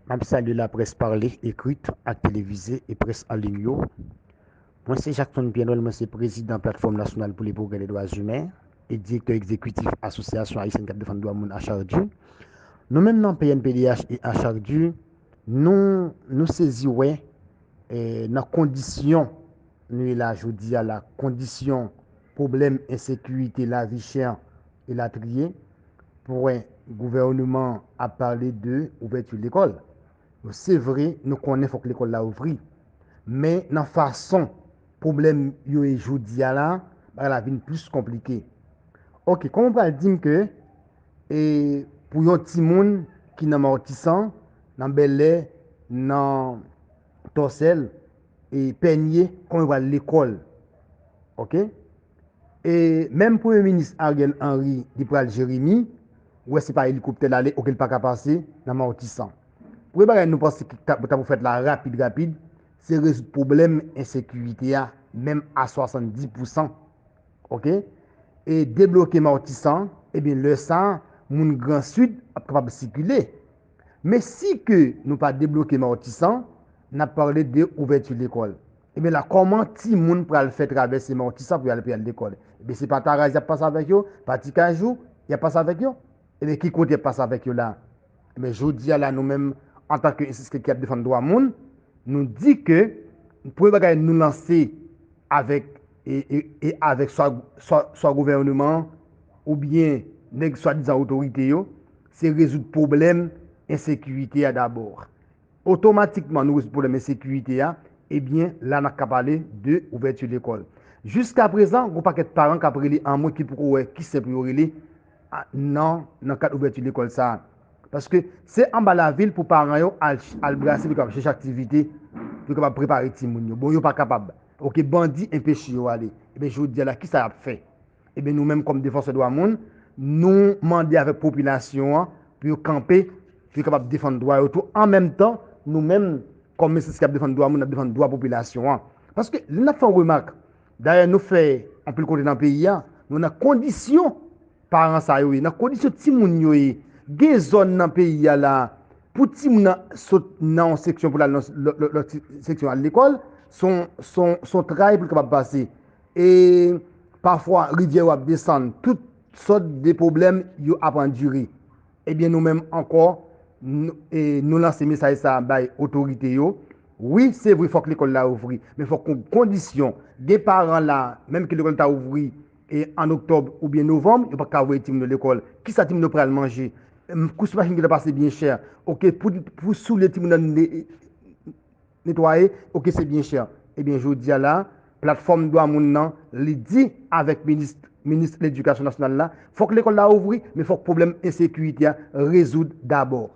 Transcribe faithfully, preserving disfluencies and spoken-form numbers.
M ap salye laprès pale, ekrit ak televize e près an liy yo. Mwen se Jackson Pierre Noël, mwen se prezidan Platfòm Nasyonal pou le Pwogrè de Dwa Imen e direktè egzekitif Asosyasyon Ayisyèn k ap defann dwa moun H R D U. Nou menm nan P N P D H e H R D U, nou, nou sezi wè, eh, nan kondisyon nou ye la jodi a la, kondisyon pwoblèm ensekirite, lavi chè, elatriye, pou wè gouvènman ap pale de ouvèti lekòl. Se vre, nou konnen fòk lekòl la ouvri. Men nan fason pwoblèm yo ye jodi a la, bagay la vin plis konplike. Oke, kòman w pral di m ke, e, pou yon timoun ki nan Matisan, nan Bèlè, nan Tòsèl, e, Pènye, kòman yo pral lekòl? Oke? E menm Premye Minis Ariel Henry, li pral Jeremi, ou wè se pa elikoptè l ale, oke, l pa ka pase nan Matisan. Premye bagay nou panse ki ta, ta pou fèt la rapid, rapid, se rezoud pwoblèm ensekirite a, menm a swasanndis pousan. Oke? E debloke Matisan, ebyen, lè sa, moun Gran Sid ap kapab sikile. Men si ke nou pa debloke Matisan, n ap pale de ouvèti lekòl. Ebyen la, kòman timoun pral fè travèse Matisan pou y al, pou y al lekòl? Ebyen, se pa Taraz y ap pase avèk yo, pa Ti Kajou y ap pase avèk yo? Ebyen, ki kote y ap pase avèk yo la? Ebyen, jodi a la, nou menm, antanke enstititè ki ap defann dwa moun, nou di ke premye bagay nou lanse avèk, e, e, e avèk swa, swa, swa gouvènman an oubyen nèg swadizan otorite yo, se rezoud pwoblèm ensekirite a dabò. Otomatikman, nou rezoud pwoblèm ensekirite a, ebyen, la n ap ka pale de ouvèti lekòl. Jiska prezan, gon pakèt paran k ap rele anmwe ki poko wè ki sèn pou yo rele a, nan, nan kad ouvèti lekòl sa a. Paske se anba lavil pou paran yo al, al brase pou yo kapab chèche aktivite, pou yo kapab prepare timoun yo. Bon, yo pa kapab. Oke, bandi enpeche yo ale. Ebyen, jodi a la, kisa y ap fè? Ebyen, nou menm kòm defansè dwa moun, nou mande avèk popilasyon an pou yo kanpe, pou yo kapab defann dwa yo tou. An menm tan, nou menm, kòm enstititè k ap defann dwa moun, n ap defann dwa popilasyon an. Paske lè n ap fè yon remak, dayè, nou fè anpil kote nan peyi a, nou nan kondisyon paran sa yo ye, nan kondisyon timoun yo ye. Gen zòn nan peyi a la, pou timoun nan sot nan yon seksyon pou l al nan lòt, lòt, lòt seksyon al lekòl, se yon, se yon, se yon tray pou l kapab pase. E pafwa, rivyè yo ap desann, tout sòt de pwoblèm yo ap andire. Ebyen, nou menm ankò, nou, e, nou lanse mesaj sa a bay otorite yo. Wi, se vre, fòk lekòl la ouvri, men fòk kon-, kondisyon. Gen paran la, menm ke lekòl ta ouvri, e, an oktòb oubyen novanm, yo pa ka voye timoun yo lekòl. Kisa timoun yo pral manje? Em, kous machin gentan pase byen chè. Oke, pou, pou soulye timoun nan ne-, netwaye, oke, se byen chè. Ebyen, jodi a la, platfòm dwa moun nan, li di avèk minis, minis ledikasyon nasyonal la, fòk lekòl la ouvri, men fòk pwoblèm ensekirite a rezoud dabò.